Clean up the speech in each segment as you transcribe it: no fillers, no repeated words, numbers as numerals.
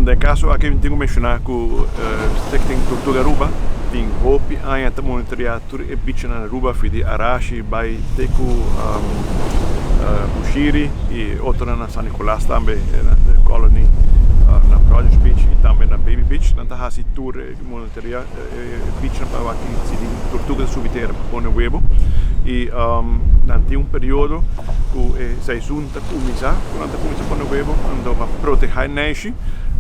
Den caso aki mi tin cu menciona cu Stichting Tortuga Aruba tin hopi aña ta monitorea tur e bichonan na Aruba for di Arashi bay te cu Bushiri y otronan na San Nicolas tambe na Colony na Rogers Beach y tambe na Baby Beach. Nan ta haci tur e monitorea e bichonan pa wak si tin tortuga ta subi tera pa pone webo y nan tin un periodo cu e seizoen ta cuminsa cu nan ta cuminsa pone webo anto pa proteha e neishi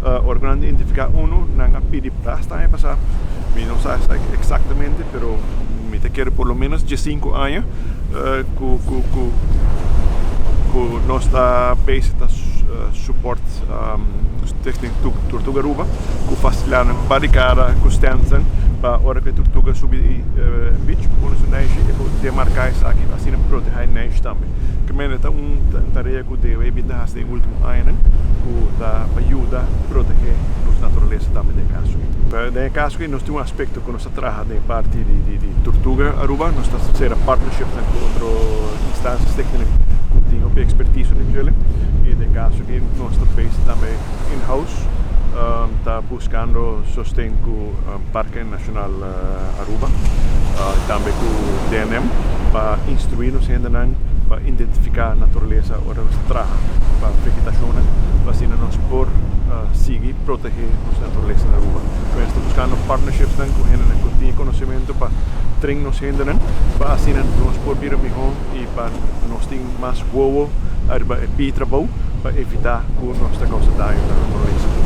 ora cu nan identifica uno nan a pidi basta aña pasa mi no sa exactamente pero mi ta kere por lo menos diescinco aña cu cu cu cu nos ta bezig ta support Stichting Tortuga Aruba cu facilita nan barricada cu stands pa ora cu e tortuga subi beach pone su neishi e por demarca esaki asina proteha e neishi tambe. Kemende ta un tarea cu DOE bin ta haci den e ultimo añanan cu ta pa yuda protege nos naturalesa tambe den e caso aki. Den e caso aki nos tin un aspecto cu nos ta traha den e parti di Tortuga Aruba, nos ta cera partnershipnan cu otro instancias stichtingnan cu tin hopi expertiso den djele y den e caso aki nos ta bezig tambe in-house ta buscando sosten cu Parke Nacional Aruba y tambe cu DNM pa instrui nos hendenan pa identifica naturalesa ora nos ta traha pa vegetacionnan pa asina nos por sigui protege nos naturalesa na Aruba. Nos ta buscando partnershipsnan cu hendenan cu tin e conocemento pa train nos hendenan pa asina nos por bira miho y pa nos tin mas wowo ariba e pie trabou pa evita cu nos ta causa daño na naturalesa.